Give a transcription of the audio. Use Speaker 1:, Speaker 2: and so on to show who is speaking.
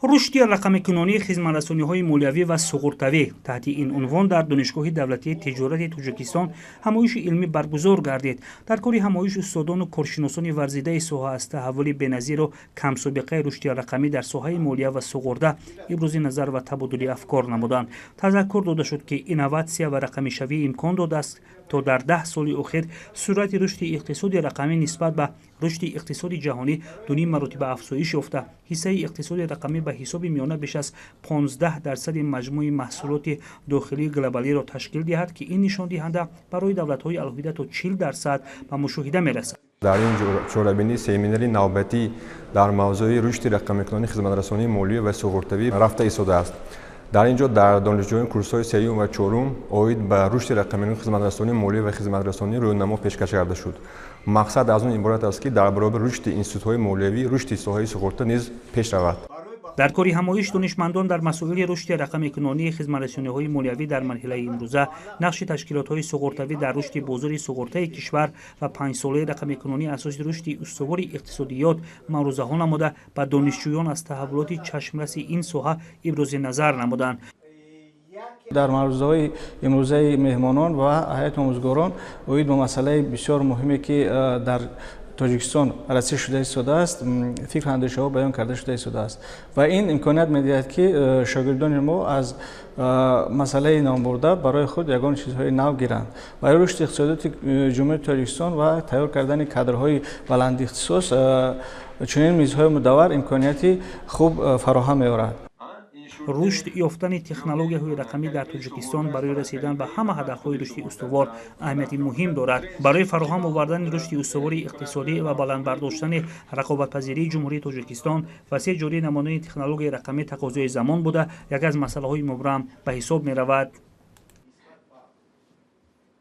Speaker 1: Рушди рақамикунонии хизматрасониҳои молиявӣ ва суғуртавӣ. Таҳти ин унвон дар Донишгоҳи давлатии тиҷорати Тоҷикистон ҳамоиши илмӣ баргузор гардид. Дар кори ҳамоиш устодону коршиносони варзидаи соҳа аз таҳаввули беназиру камсобиқаи рушди рақамӣ дар соҳаи молия ва суғурта ибрози назар ва табодули афкор намуданд. Тазаккур дода шуд, ки инноватсия ва рақамишавӣ имкон додааст, то дар 10 соли охир суръати рушди иқтисоди рақамӣ нисбат ба рушди иқтисоди ҷаҳонӣ 2,5 маротиба афзоиш ёфта, ҳиссаи иқтисоди рақамӣ ба ҳисоби миёна беш аз 15% маҷмӯи маҳсулоти дохилии глобалиро ташкил диҳад, ки ин нишондиҳанда барои давлатҳои алоҳида то 40% ба мушоҳида мерасад.
Speaker 2: Дар ин чорабинӣ семинари навбатӣ дар мавзӯи рушди рақамикунонии хизматрасонии молӣ ва суғуртавӣ рафта истодааст. Дар ин ҷо дар донишҷӯёни курсҳои сеюм ва чорум оид ба рушди рақамикунонии хизматрасонии молӣ ва хизматрасонӣ рӯйнамо пешкаш карда шуд. Мақсад аз он иборат аст, ки дар баробари рушди институтҳои молиявӣ рушди соҳаи суғурта низ пеш равад.
Speaker 1: Дар кори ҳамоиш донишмандон дар масоили рушди рақамикунонии хизматрасониҳои молиявӣ дар марҳилаи имрӯза, нақши ташкилотҳои суғуртавӣ дар рушди бозори суғуртаи кишвар ва панҷсолаи рақамикунонӣ асоси рушди устувори иқтисодиёт маърузаҳо намуда, ба донишҷӯён аз таҳаввулоти чашмраси ин соҳа ибрози назар намуданд.
Speaker 3: Дар маърузаҳои имрӯзаи меҳмонон ва ҳайати омӯзгорон оид ба масъалаи бисёр муҳиме, ки дар Тоҷикистон баррасӣ шуда истодааст, фикру андешаҳо баён карда шуда истодааст ва ин имконият медиҳад, ки шогирдони мо аз масъалаи номбурда барои худ ягон чизҳои нав гиранд. Барои рушди иқтисодиёти Ҷумҳурии Тоҷикистон ва тайёр кардани кадрҳои баландихтисос чунин мизҳои мудаввар имконияти хуб фароҳам меорад.
Speaker 1: Рушд ёфтани технологияҳои рақамӣ дар Тоҷикистон барои расидан ба ҳама ҳадафҳои рушди устувор аҳамияти муҳим дорад. Барои фароҳам овардани рушди устувори иқтисодӣ ва баланд бардоштани рақобатпазирии Ҷумҳурии Тоҷикистон васеъ ҷорӣ намудани технологияи рақамӣ тақозои замон буда, яке аз масъалаҳои мубрам ба ҳисоб меравад.